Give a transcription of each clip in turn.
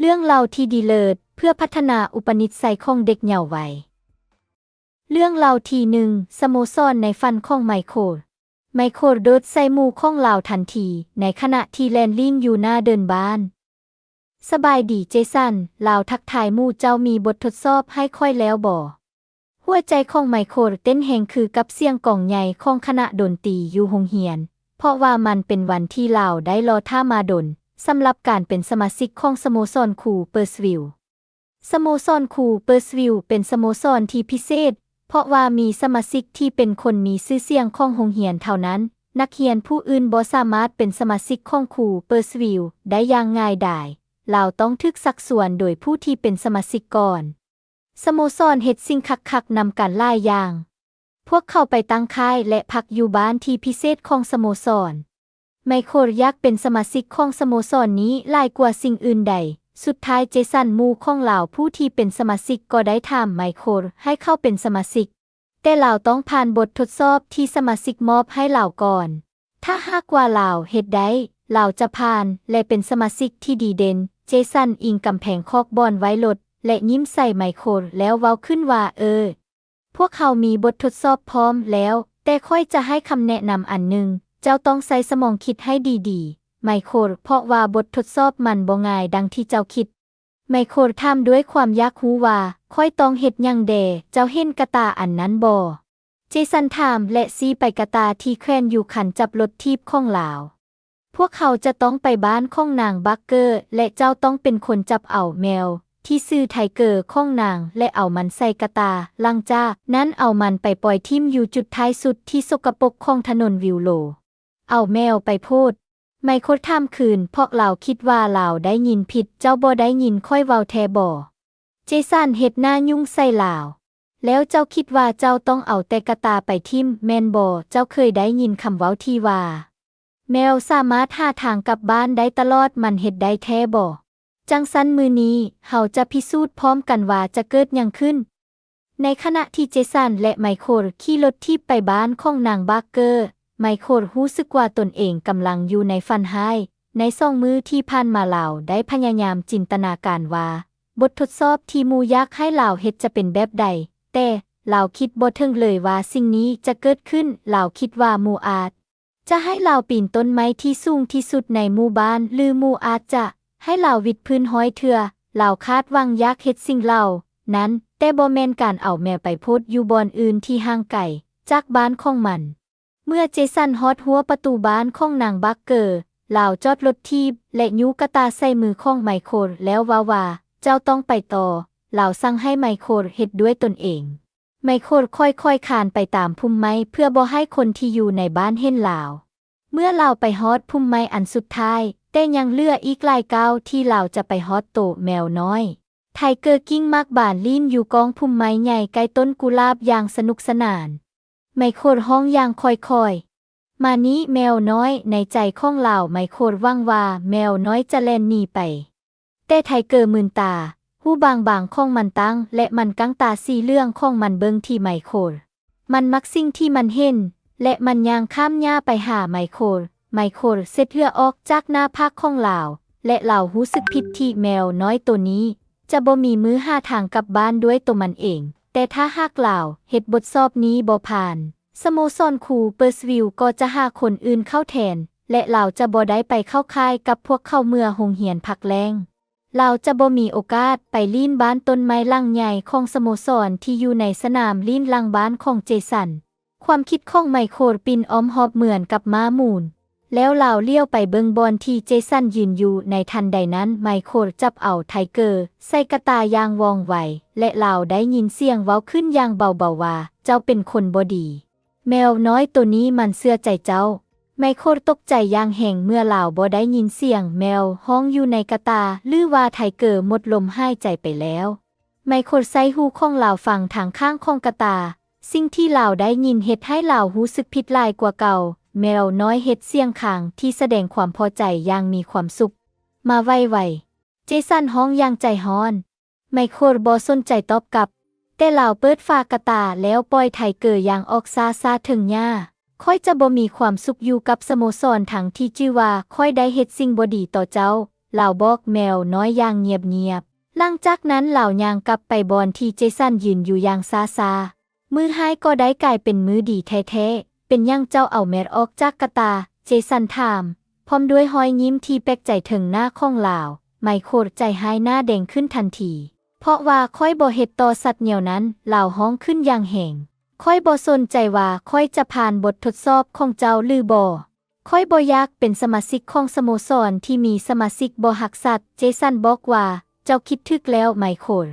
ເລື່ອງເລົ່າທີ່ດີເລີດ ເພື່ອພັດທະນາອຸປະນິດໄສຂອງເດັກເຍົາໄວ. ເລື່ອງເລົ່າທີໜຶ່ງ ສະໂມສອນໃນຝັນຂອງໄມໂຄລ. ໄມໂຄລໂດດໃສ່ໝູ່ຂອງລາວທັນທີ ໃນຂະນະທີ່ແລ່ນຫຼິ້ນຢູ່ໜ້າເດີ່ນບ້ານ. ສະບາຍດີ ເຈສັນ, ລາວທັກທາຍໝູ່. ເຈົ້າມີບົດທົດສອບໃຫ້ຂ້ອຍແລ້ວບໍ? ຫົວໃຈຂອງໄມໂຄລເຕັ້ນແຮງຄືກັບສຽງກອງໃຫຍ່ຂອງຄະນະດົນຕີຢູ່ໂຮງຮຽນ, ເພາະວ່າມັນເປັນວັນທີ່ລາວໄດ້ລໍຖ້າມາດົນ, ສຳລັບການເປັນສະມາຊິກຂອງສະໂມສອນຄູເປີສວິວ. ສະໂມສອນຄູເປີສວິວເປັນສະໂມສອນທີ່ພິເສດ, ເພາະວ່າມີສະມາຊິກທີ່ເປັນຄົນມີຊື່ສຽງຂອງໂຮງຮຽນເທົ່ານັ້ນ. ນັກຮຽນຜູ້ອື່ນບໍ່ສາມາດເປັນສະມາຊິກຂອງຄູເປີສວິວໄດ້ຢ່າງງ່າຍດາຍ. ລາວຕ້ອງຖືກຊັກຊວນໂດຍຜູ້ທີ່ເປັນສະມາຊິກກ່ອນ. ສະໂມສອນເຮັດສິ່ງຄັກໆນຳກັນຫຼາຍຢ່າງ. ພວກເຂົາໄປຕັ້ງຄ້າຍ ແລະ ພັກຢູ່ບ້ານທີ່ພິເສດຂອງສະໂມສອນ. ໄມໂຄລຢາກເປັນສະມາຊິກຂອງສະໂມສອນນີ້ຫຼາຍກວ່າສິ່ງອື່ນໃດ. ສຸດທ້າຍ ເຈສັນ ໝູ່ຂອງລາວຜູ້ທີ່ເປັນສະມາຊິກກໍໄດ້ຖາມໄມໂຄລໃຫ້ເຂົ້າເປັນສະມາຊິກ, ແຕ່ລາວຕ້ອງຜ່ານບົດທົດສອບທີ່ສະມາຊິກມອບໃຫ້ລາວກ່ອນ. ຖ້າຫາກວ່າລາວເຮັດໄດ້, ລາວຈະຜ່ານ ແລະ ເປັນສະມາຊິກທີ່ດີເດັ່ນ. ເຈສັນອີງກຳແພງຄອກບ່ອນໄວ້ລົດ ແລະ ຍິ້ມໃສ່ໄມໂຄລ ແລ້ວເວົ້າຂຶ້ນວ່າ, ເອີ, ພວກເຮົາມີບົດທົດສອບພ້ອມແລ້ວ, ແຕ່ຂ້ອຍຈະໃຫ້ຄຳແນະນຳອັນໜຶ່ງ, ເຈົ້າຕ້ອງໃຊ້ສະໝອງຄິດໃຫ້ດີໆ, ໄມໂຄລ, ເພາະວ່າບົດທົດສອບມັນບໍ່ງ່າຍດັ່ງທີ່ເຈົ້າຄິດ. ໄມໂຄລຖາມດ້ວຍຄວາມຢາກຮູ້ວ່າ, ຂ້ອຍຕ້ອງເຮັດຫຍັງແດ່? ເຈົ້າເຫັນກະຕ່າອັນນັ້ນບໍ່? ເຈສັນຖາມ ແລະ ຊີ້ໄປກະຕ່າທີ່ແຂວນຢູ່ຄັນຈັບລົດຖີບຂອງລາວ. ພວກເຮົາຈະຕ້ອງໄປບ້ານຂອງນາງບາກເກີ ແລະ ເຈົ້າຕ້ອງເປັນຄົນຈັບເອົາແມວທີ່ຊື່ໄທເກີຂອງນາງ ແລະ ເອົາມັນໃສ່ກະຕ່າ. ຫຼັງຈາກນັ້ນເອົາມັນໄປປ່ອຍຖິ້ມຢູ່ຈຸດທ້າຍສຸດທີ່ສົກກະປົກຂອງຖະໜົນວິວໂລ. ເອົາແມວໄປໂພດ? ໄມໂຄລຖາມຄືນ, ເພາະລາວຄິດວ່າລາວໄດ້ຍິນຜິດ. ເຈົ້າບໍ່ໄດ້ຍິນຂ້ອຍເວົ້າແທ້ບໍ? ເຈສັນເຮັດໜ້າຫຍຸ້ງໃສ່ລາວ. ແລ້ວເຈົ້າຄິດວ່າເຈົ້າຕ້ອງເອົາແຕ່ກະຕ່າໄປຖິ້ມ, ແມ່ນບໍ່? ເຈົ້າເຄີຍໄດ້ຍິນຄຳເວົ້າທີ່ວ່າ, ແມວສາມາດຫາທາງກັບບ້ານໄດ້ຕະຫຼອດ, ມັນເຮັດໄດ້ແທ້ບໍ? ຈັ່ງຊັ້ນມື້ນີ້ເຮົາຈະພິສູດພ້ອມກັນວ່າຈະເກີດຫຍັງຂຶ້ນ. ໃນຂະນະທີ່ເຈສັນ ແລະ ໄມໂຄລຂີ່ລົດຖີບໄປບ້ານຂອງນາງບາກເກີ, ໄມໂຄລຮູ້ສຶກວ່າຕົນເອງກຳລັງຢູ່ໃນຝັນຮ້າຍ. ໃນສອງມື້ທີ່ຜ່ານມາລາວໄດ້ພະຍາຍາມຈິນຕະນາການວ່າ ບົດທົດສອບທີ່ໝູ່ຢາກໃຫ້ລາວເຮັດຈະເປັນແບບໃດ, ແຕ່ລາວຄິດບໍ່ເຖິງເລີຍວ່າສິ່ງນີ້ຈະເກີດຂຶ້ນ. ລາວຄິດວ່າໝູ່ອາດ ຈະໃຫ້ລາວປີນຕົ້ນໄມ້ທີ່ສູງທີ່ສຸດໃນໝູ່ບ້ານ ຫຼື ໝູ່ອາດຈະໃຫ້ລາວວິດພື້ນຮ້ອຍເທື່ອ. ລາວຄາດຫວັງຢາກເຮັດສິ່ງເຫຼົ່ານັ້ນ, ແຕ່ບໍ່ແມ່ນການເອົາແມວໄປໂພດຢູ່ບ່ອນອື່ນທີ່ຫ່າງໄກຈາກບ້ານຂອງມັນ. ເມື່ອເຈສັນຮອດຮົ້ວປະຕູບ້ານຂອງນາງບາກເກີ, ລາວຈອດລົດຖີບ ແລະ ຍູ້ກະຕ່າໃສ່ມືຂອງໄມໂຄລ ແລ້ວເວົ້າວ່າ, ເຈົ້າຕ້ອງໄປຕໍ່. ລາວສັ່ງໃຫ້ໄມໂຄລເຮັດດ້ວຍຕົນເອງ. ໄມໂຄລຄ່ອຍໆຄານໄປຕາມພຸ່ມໄມ້ເພື່ອບໍ່ໃຫ້ຄົນທີ່ຢູ່ໃນບ້ານເຫັນລາວ. ເມື່ອລາວໄປຮອດພຸ່ມໄມ້ອັນສຸດທ້າຍ, ແຕ່ຍັງເຫຼືອອີກຫຼາຍກ້າວທີ່ລາວຈະໄປຮອດໂຕແມວນ້ອຍ. ໄທເກີກິ້ງໝາກບານຫຼິ້ນຢູ່ກ້ອງພຸ່ມໄມ້ໃຫຍ່ໃກ້ຕົ້ນກຸຫຼາບຢ່າງສະໜຸກສະໜານ. ໄມໂຄລຮ້ອງຢ່າງຄ່ອຍໆ, ມານີ້ແມວນ້ອຍ. ໃນໃຈຂອງລາວ, ໄມໂຄລຫວັງວ່າແມວນ້ອຍຈະແລ່ນໜີໄປ. ແຕ່ໄທເກີມືນຕາ, ຫູບາງໆຂອງມັນຕັ້ງ ແລະ ມັນກ້າງຕາສີເຫຼືອງຂອງມັນເບິ່ງທີ່ໄມໂຄລ. ມັນມັກສິ່ງທີ່ມັນເຫັນ ແລະ ມັນຍ່າງຂ້າມຫຍ້າໄປຫາໄມໂຄລ. ໄມໂຄລເຊັດເຫຼືອອອກຈາກໜ້າຜາກຂອງລາວ ແລະ ລາວຮູ້ສຶກຜິດທີ່ແມວນ້ອຍໂຕນີ້ຈະບໍ່ມີມື້ຫາທາງກັບບ້ານດ້ວຍໂຕມັນເອງ. ແຕ່ຖ້າຫາກລາວເຮັດບົດສອບນີ້ບໍ່ຜ່ານ, ສະໂມສອນຄູເປີສວິວກໍຈະຫາຄົນອື່ນເຂົ້າແທນ ແລະ ລາວຈະບໍ່ໄດ້ໄປເຂົ້າຄ້າຍກັບພວກເຂົາເມື່ອໂຮງຮຽນພັກແລ້ງ. ລາວຈະບໍ່ມີໂອກາດໄປຫຼິ້ນບ້ານຕົ້ນໄມ້ຫຼັງໃຫຍ່ຂອງສະໂມສອນທີ່ຢູ່ໃນສະໜາມຫຼິ້ນຫຼັງບ້ານຂອງເຈສັນ. ຄວາມຄິດຂອງໄມໂຄລປິ່ນອ້ອມຮອບເໝືອນກັບມ້າໝູນ, ແລ້ວລາວຫຼຽວໄປເບິ່ງບ່ອນທີ່ເຈສັນຢືນຢູ່. ໃນທັນໃດນັ້ນ, ໄມໂຄລຈັບເອົາໄທເກີໃສ່ກະຕ່າຢ່າງວ່ອງໄວ ແລະ ລາວໄດ້ຍິນສຽງເວົ້າຂຶ້ນຢ່າງເບົາໆວ່າ, ເຈົ້າເປັນຄົນບໍ່ດີ. ແມວນ້ອຍໂຕນີ້ມັນເຊື່ອໃຈເຈົ້າ. ໄມໂຄລຕົກໃຈຢ່າງແຮງເມື່ອລາວບໍ່ໄດ້ຍິນສຽງແມວຮ້ອງຢູ່ໃນກະຕ່າ ຫຼືວ່າໄທເກີໝົດລົມຫາຍໃຈໄປແລ້ວ. ໄມໂຄລໃຊ້ຫູຂອງລາວຟັງທາງຂ້າງຂອງກະຕ່າ. ສິ່ງທີ່ລາວໄດ້ຍິນເຮັດໃຫ້ລາວຮູ້ສຶກຜິດຫຼາຍກວ່າເກົ່າ. ແມວນ້ອຍເຮັດສຽງຄ້າງທີ່ສະແດງຄວາມພໍໃຈຢ່າງມີຄວາມສຸກ. ມາໄວໆ. ເຈສັນຮ້ອງຢ່າງໃຈຮ້ອນ. ໄມໂຄລບໍ່ສົນໃຈຕອບກັບ, ແຕ່ລາວເປີດຝາກະຕ່າແລ້ວປ່ອຍໄທເກີຍ່າງອອກຊ້າໆເທິງຫຍ້າ. ຂ້ອຍຈະບໍ່ມີຄວາມສຸກຢູ່ກັບສະໂມສອນທັງທີ່ຈື່ວ່າຂ້ອຍໄດ້ເຮັດສິ່ງບໍ່ດີຕໍ່ເຈົ້າ. ລາວບອກແມວນ້ອຍຢ່າງງຽບໆ. ຫຼັງຈາກນັ້ນລາວຍ່າງກັບໄປບ່ອນທີ່ເຈສັນຢືນຢູ່ຢ່າງຊ້າໆ. ມື້ຮ້າຍກໍໄດ້ກາຍເປັນມື້ດີແທ້ໆ. ເປັນຫຍັງເຈົ້າເອົາແມວອອກຈາກກະຕ່າ? ເຈສັນຖາມ, ພ້ອມດ້ວຍຮອຍຍິ້ມທີ່ແປກໃຈເທິງໜ້າຂອງລາວ. ໄມໂຄລໃຈຮ້າຍໜ້າແດງຂຶ້ນທັນທີ. ເພາະວ່າຂ້ອຍບໍ່ເຮັດຕໍ່ສັດແນວນັ້ນ, ລາວຮ້ອງຂຶ້ນຢ່າງແຮງ. ຂ້ອຍບໍ່ສົນໃຈວ່າຂ້ອຍຈະຜ່ານບົດທົດສອບຂອງເຈົ້າຫຼືບໍ່. ຂ້ອຍບໍ່ຢາກເປັນສະມາຊິກຂອງສະໂມສອນທີ່ມີສະມາຊິກບໍ່ຮັກສັດ. ເຈສັນບອກວ່າ, ເຈົ້າຄິດຖືກແລ້ວ, ໄມໂຄລ.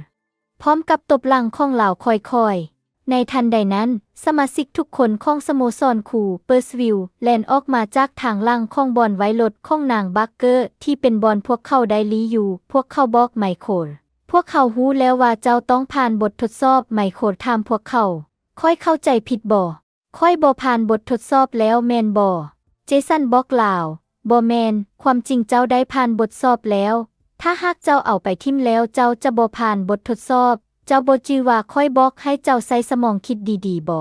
ພ້ອມກັບຕົບຫຼັງຂອງລາວຄ່ອຍໆ. ໃນທັນໃດນັ້ນ, ສະມາຊິກທຸກຄົນຂອງສະໂມສອນຄູເປີສວິວແລ່ນອອກມາຈາກທາງຫຼັງຂອງບ່ອນໄວ້ລົດຂອງນາງບາກເກີ ທີ່ເປັນບ່ອນພວກເຂົາໄດ້ລີ້ຢູ່. ພວກເຂົາບອກໄມໂຄລ, ພວກເຮົາຮູ້ແລ້ວວ່າເຈົ້າຕ້ອງຜ່ານບົດທົດສອບ. ໄມໂຄລຖາມພວກເຂົາ, ຂ້ອຍເຂົ້າໃຈຜິດບໍ? ຂ້ອຍບໍ່ຜ່ານບົດທົດສອບແລ້ວແມ່ນບໍ່? ເຈສັນບອກລາວ, ບໍ່ແມ່ນ, ຄວາມຈິງເຈົ້າໄດ້ຜ່ານບົດສອບແລ້ວ. ຖ້າຫາກເຈົ້າເອົາໄປຖິ້ມແລ້ວເຈົ້າຈະບໍ່ຜ່ານບົດທົດສອບ. ເຈົ້າບໍ່ຈື່ວ່າຂ້ອຍບອກໃຫ້ເຈົ້າໃຊ້ສະໝອງຄິດດີໆບໍ?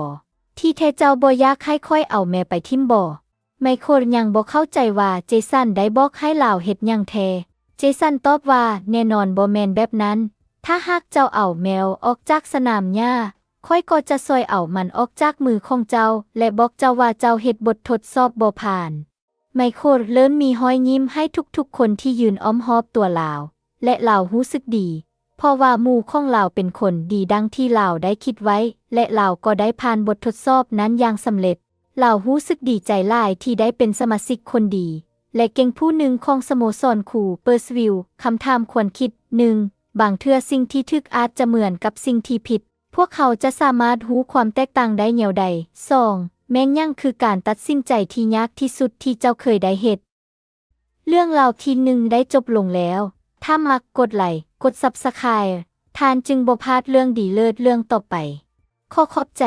ທີ່ແທ້ເຈົ້າບໍ່ຢາກໃຫ້ຂ້ອຍເອົາແມວໄປຖິ້ມບໍ? ໄມໂຄລຍັງບໍ່ເຂົ້າໃຈວ່າເຈສັນໄດ້ບອກໃຫ້ລາວເຮັດຫຍັງແທ້. ເຈສັນຕອບວ່າ, ແນ່ນອນບໍ່ແມ່ນແບບນັ້ນ. ຖ້າຫາກເຈົ້າເອົາແມວອອກຈາກສະໜາມຫຍ້າ, ຂ້ອຍກໍຈະຊ່ອຍເອົາມັນອອກຈາກມືຂອງເຈົ້າ ແລະ ບອກເຈົ້າວ່າເຈົ້າເຮັດບົດທົດສອບບໍ່ຜ່ານ. ໄມໂຄລເລີ່ມມີຮອຍຍິ້ມໃຫ້ທຸກໆຄົນທີ່ຢືນອ້ອມຮອບຕົວລາວ ແລະ ລາວຮູ້ສຶກດີ ເພາະວ່າໝູ່ຂອງລາວເປັນຄົນດີດັ່ງທີ່ລາວໄດ້ຄິດໄວ້ ແລະ ລາວກໍໄດ້ຜ່ານບົດທົດສອບນັ້ນຢ່າງສຳເລັດ. ລາວຮູ້ສຶກດີໃຈຫຼາຍທີ່ໄດ້ເປັນສະມາຊິກຄົນດີ ແລະ ເກັ່ງຜູ້ໜຶ່ງຂອງສະໂມສອນຄູເປີສວິວ. ຄຳຖາມຄວນຄິດ, ໜຶ່ງ ບາງເທື່ອສິ່ງທີ່ຖືກອາດຈະເໝືອນກັບສິ່ງທີ່ຜິດ. ພວກເຮົາຈະສາມາດຮູ້ຄວາມແຕກຕ່າງໄດ້ແນວໃດ? ສອງ ແມ່ນຫຍັງຄືການຕັດສິນໃຈທີ່ຍາກທີ່ສຸດທີ່ເຈົ້າເຄີຍໄດ້ເຮັດ? ເລື່ອງລາວທີໜຶ່ງໄດ້ຈົບລົງແລ້ວ. ຖ້າມັກ, ກົດໄລ, ກົດ Subscribe ທ່ານຈຶ່ງບໍ່ພາດເລື່ອງດີເລີດເລື່ອງຕໍ່ໄປ. ຂໍຂອບໃຈ.